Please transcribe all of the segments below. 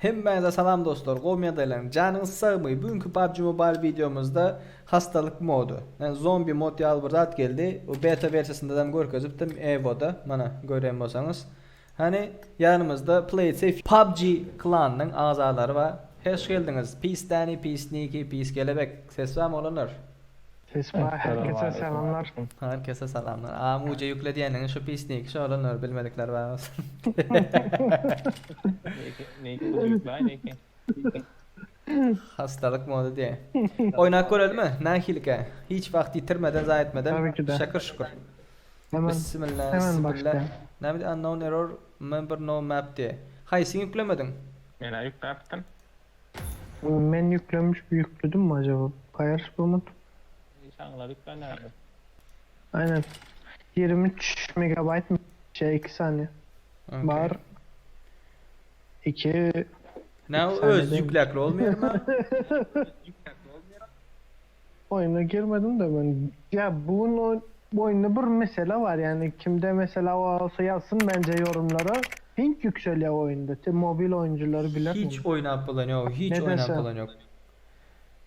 Hemmäňize salam dostlar, gowy ýagdaýlaryň, janyňyz sagmy? Bu günki PUBG Mobile wideomyzda hastalyk mody, ýagny zombi mod ýaly bir zat geldi. Bu beta wersiýasynda hem görkezipdim Evo-da, mana görýän bolsaňyz. Hany ýanymyzda Play It Safe PUBG klanynyň agzalary bar. Hoş geldiňiz. Peace Dani, Peace Niki, Peace Kelebek. Ses barmy oglanlar? Ses bar, herkese salamlar. Herkese salamlar. A muja ýükle diýeniňi şu Peace Niki şu oglanlar bilmedikler bar bolsun. Niki, Niki bu ýükle Niki. Hastalyk mody diýe. Oýnap görelimi? Nähilikä? Hiç wagt ýitirmeden, zaýa etmeden. Tabii ki de. Şakir şukur. Hemen Bismillah, hemen bismillah. başlayalım. Näme diýe? Unknown error, member no map diýe. Haýsyny ýüklemediň? Men-ä ýükläpdim. Men ýüklemiş ýükledim mi acaba? Paylaş bulmadım. Şaňlar ýüklenýärdi. Aynen. 23 megabayt mı? Şey 2 saniye. Okey. Bar. 2 Näme saniye öz değil mi? ýükläkli bolmaýarmy? Oyuna girmedim de ben. Ya bunun bu oyunda bir mesele var yani kimde mesela o olsa yazsın bence yorumlara. Ping yükseliyor oyunda. Te mobil oyuncuları bilir Hiç bunu. oýnap bolan ýok, hiç Ne oýnap dese? bolan ýok.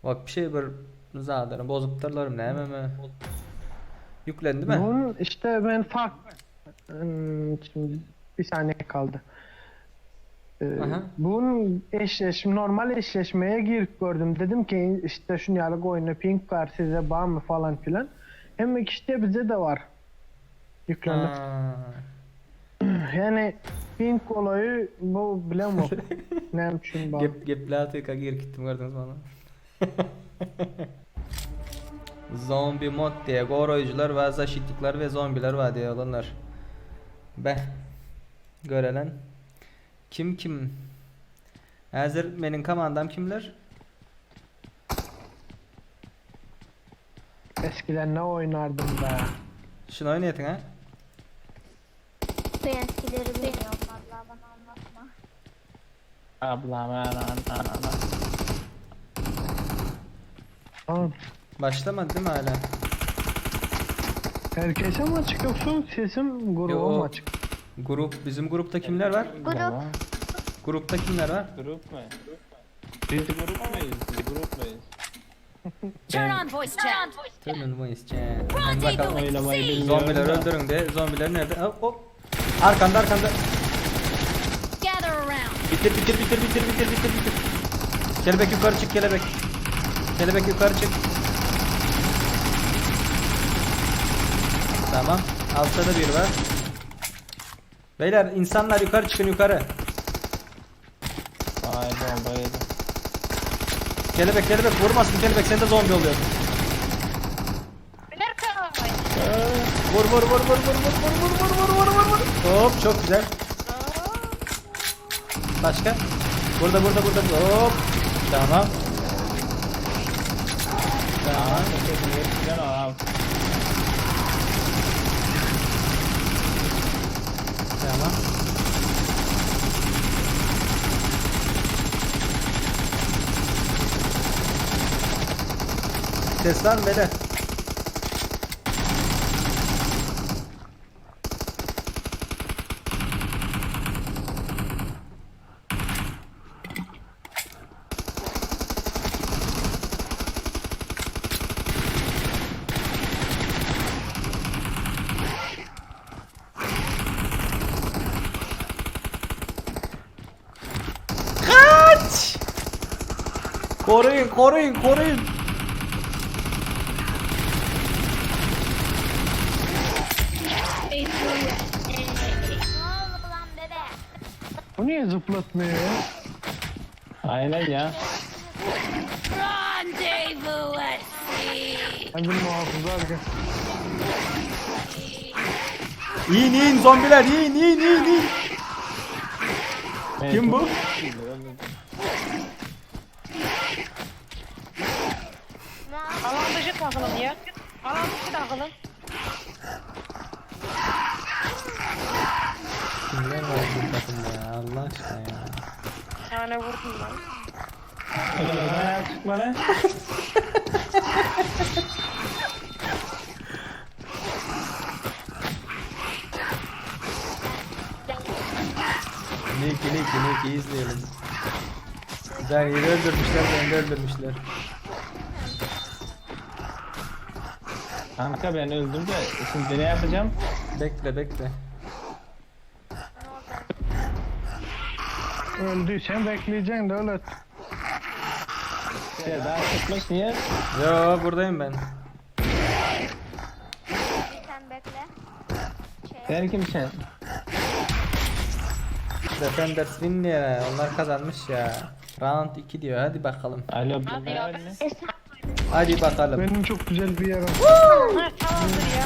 Bak bir şey bir zadyny bozupdyrlar nämemi? Ýüklendi mi? Bunun işte ben fark Hmm, şimdi bir saniye kaldı. Ee, Aha. bunun eşleşme normal eşleşmeye girip gördüm. Dedim ki işte şunu yalık oyunda ping var size var mı falan filan. Hem işte bize de var. Yüklendi. Ha. Yani ping olayı bu bilemem. Ne için bak. Gep geplätika girip gitdim gördüňiz mi onu? Zombi mod diýe goraýjylar we zaşitnikler we zombiler bar diýe oglanlar. Beh. Görelen. Kim kim? Häzir meniň komandam kimler? Eskiden ne oynardım be. Şuny oýnaýatyň ha? Ben eskileri bilmiyorum valla bana anlatma. Ablam ana ana ana. Tamam. Başlamadı değil mi hala? Herkese mi açık yoksa sesim gruba Yo. mı açık? Grup bizim grupta kimler var? Grup. Grupta kimler var? Grup mu? Biz grup muyuz? Biz grup muyuz? Turn on voice chat. Turn on voice chat. Hadi bakalım. Oynamayı bilmiyorum Zombileri da. öldürün de. Zombiler nerede? Hop hop. Arkanda arkanda. Gather around. Bitir bitir bitir bitir bitir bitir bitir. Kelebek yukarı çık kelebek. Kelebek yukarı çık. Tamam. Altta da bir var. Beyler insanlar yukarı çıkın yukarı. Vay bomba yedim. Kelebek kelebek vurmasın kelebek sen de zombi oluyorsun. Vur vur vur vur vur vur vur vur vur vur vur vur vur. Hop çok güzel. Başka? Burada burada burada hop. Tamam. Tamam. Güzel abi. Tamam. Ses var mı beyler? Kaç! Koruyun, koruyun, koruyun. Ne oldu lan bebe? Bu niye zıplatmıyor ya? Aynen ya. Rendezvous at sea. Hadi muhafıza abi. İn in zombiler in in in in. Ben Kim bu? çok öldürdüm. Alan dışı takılın ya. Alan dışı takılın. Kimler var bu takımda ya Allah aşkına ya. Bir tane vurdum ben. Öldürdüm. Çıkma lan. Niki Niki Niki izleyelim. Dani'yi öldürmüşler, beni de öldürmüşler. Kanka ben öldüm de şimdi ne yapacağım? Bekle bekle. Öldüysen bekleyeceksin de öyle. Ya daha çıkmış niye? Yo buradayım ben. Sen bekle. Şey, Sen kimsin? Defenders win ya. Onlar kazanmış ya. Round 2 diyor. Hadi bakalım. Alo Hadi ya. ben e sen Hadi bakalım. Benim çok güzel bir yerim. Ha tamamdır ya.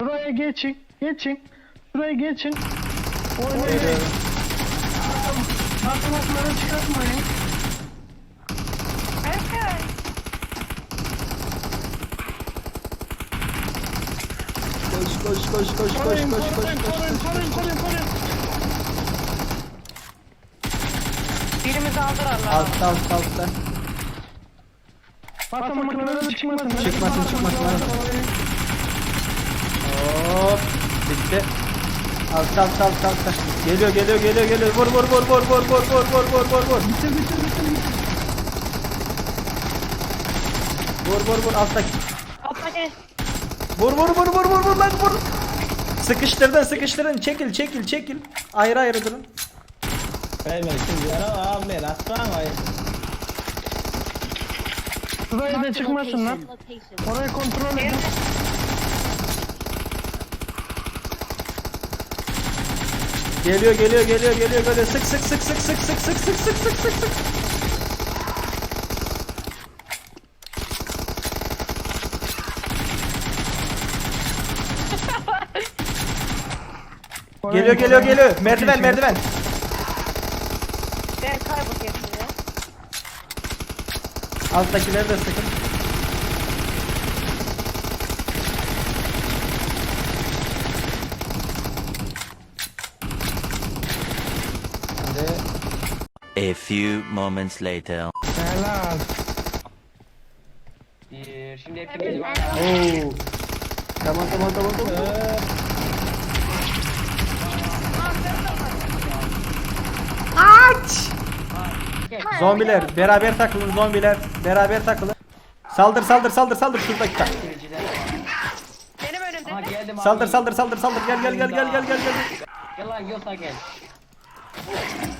Şuraya geçin. Geçin. Şuraya geçin. Oynayın. Geliyorum. Basamakları çıkartmayın. Berkay. Koş koş koş koş koş Koruyun, koş koş. koruyun, koruyun, koruyun, koruyun, koruyun. Birimizi aldır Allah. Altta altta altta. Basamaklara çıkmasın. Çıkmasın çıkmasın. Hop. Bitti. Altta altta altta altta. Geliyor geliyor geliyor geliyor. Vur vur vur vur vur vur vur vur vur vur vur. Bitir, bitir, bitir, bitir. Vur vur vur alttaki. Alttaki. Vur vur vur vur vur vur lan vur. Sıkıştırdın sıkıştırın. Çekil çekil çekil. Ayrı ayrı durun. Ben şimdi yara abi ben aslan ay. Şuraya da Marked a çıkmasın lan. location. Orayı kontrol edin. Geliyor geliyor geliyor geliyor geliyor. Sık sık sık sık sık sık sık sık sık sık sık sık. Koruyun, Geliyor geliyor koruyun. geliyor. Merdiven merdiven. Berkay bu kesin ya. Alttakileri de sıkın. Şimdi A few moments later. Helal. Bir, şimdi hepimiz var. Oo. Tamam tamam tamam tamam. Aç! Zombiler beraber takılın zombiler beraber takılın. Saldır saldır saldır saldır şuradaki tak. Seyirciler var. Benim önümde. Aha geldim abi. Saldır saldır saldır saldır gel gel gel gel gel gel gel. Gel lan yiyorsa gel.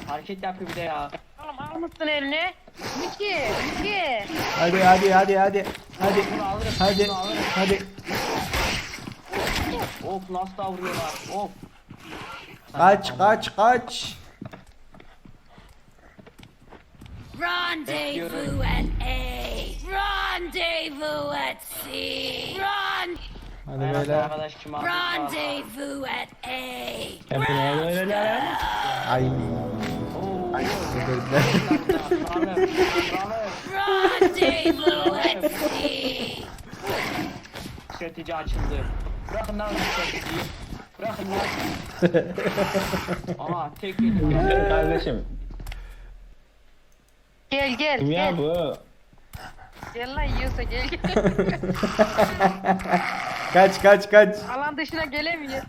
Hareket yapıyor bir de ya. Oğlum almışsın elini. Miki, Miki. Hadi hadi hadi hadi. Hadi. Bunu alırım. Hadi. Bunu alırım. Hadi. Of nasıl da vuruyorlar. Of. Kaç kaç kaç. Rendezvous at A. Rendezvous at C. Run. Hadi Ben böyle. arkadaş kim aldı? Rendezvous at A. Ben bunu öyle Ay. Oo. Öldürdüler. Kralım. Kralım. Rendezvous at C. Strateji açıldı. Bırakın lan stratejiyi. Bırakın lan. Aha tek yedim. Kardeşim Gel gel kim ya gel. bu? Gel lan yiyorsa gel gel. Kaç kaç kaç. alan dışına gelemiyor.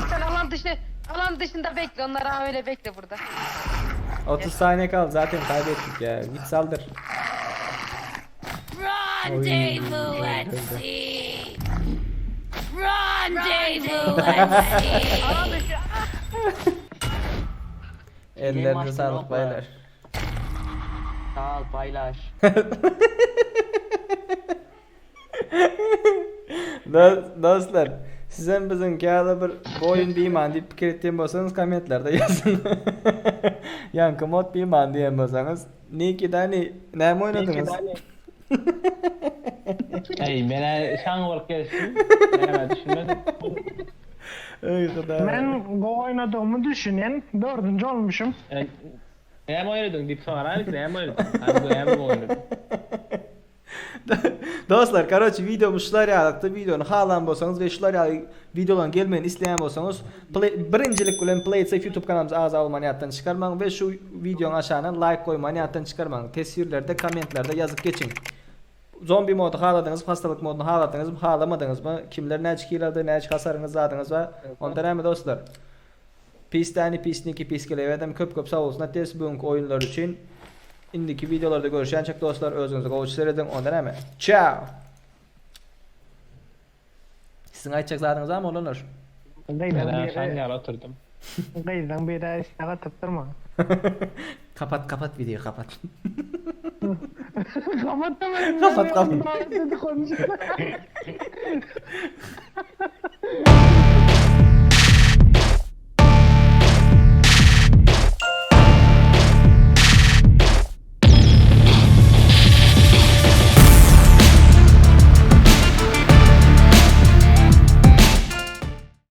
Sen alan dışı alan dışında bekle. Onlar ha öyle bekle burada. 30 saniye kaldı zaten kaybettik ya. Git saldır. Rendezvous at C. Rendezvous at C. Alan dışı. Ellerinize maçtı, sağlık yok baylar. Sağ ol paylaş. Dostlar sizin bizim kağıda bir bu oyun biman deyip pikir ettiğim bolsanız komentlerde yazın. Yankı mod biman diyen bolsanız. Niki Dani ne mi oynadınız? Ey ben şan olarak gelsin. Ben hemen düşünmedim. Ey Xuda. Ben go oynadığımı düşünen dördüncü olmuşum. Yani, Ne mi oynadın deyip sonra ne mi oynadın? Hani ne mi oynadın? Dostlar karoçi videomuz şular ýaly videony halan bolsaňyz we şular ýaly videolaryň gelmegini isleýän bolsaňyz play, birinjilik bilen Play It Safe YouTube kanalymyza agza bolmany ýatdan çykarmaň we şu videonyň aşagyna like goýmany ýatdan çykarmaň. Teswirlerde, kommentlerde ýazyp geçiň. Zombi mody haladyňyzmy, hastalyk moduny haladyňyzmy, halamadyňyzmy? Kimler näçe kill aldy, näçe hasaryňyz zadyňyz bar? Onda näme dostlar? Pistani pisniki piskeleýewedem köp köp sag bolsun aýtýas bu günki oýunlar üçin. Indiki wideolarda görüşýänçäk dostlar özüňize gowy serediň. Onda näme? Çao! Siziň aýtjak zadyňyz barmy oglanlar? Gyzlaň Ben sen biri, ýaly oturdum. gyzlaň biri istek atypdyr maňa. Kapat kapat videoyu kapat. Kapat da ben. Kapat, kapat. Dedi konuşuyor.